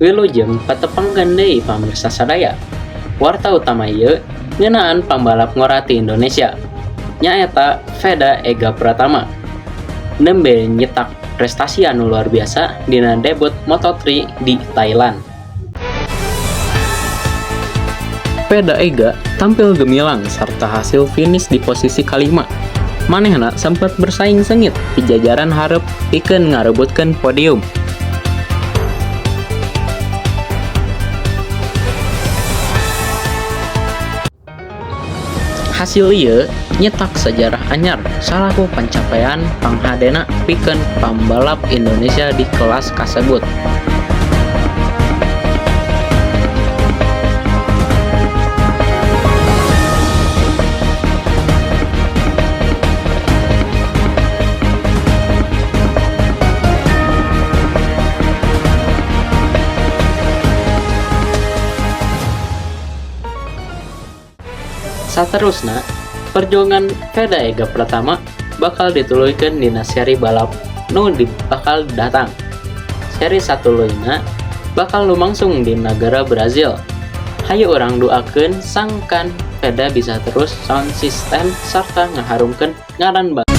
Wilujeng patepangkeun deui pamirsa sadaya. Warta utama ieu ngeunaan pambalap ngora ti Indonesia, nyaeta Veda Ega Pratama. Nembe nyetak prestasi anu luar biasa dina debut Moto3 di Thailand. Veda Ega tampil gemilang sarta hasil finish di posisi kalima. Manehna sempat bersaing sengit di jajaran hareup pikeun ngarebutkeun podium. Hasil ieu nyetak sejarah anyar salaku pancapaian panghadena pikeun pambalap Indonesia di kelas kasebut. Saterusna, perjuangan Veda Ega Pratama bakal dituluykeun dina seri balap nu bakal datang. Seri satuluyna bakal lumangsung di nagara Brazil. Hayu urang duakeun sangkan Veda bisa terus konsisten sarta ngaharumkeun ngaran.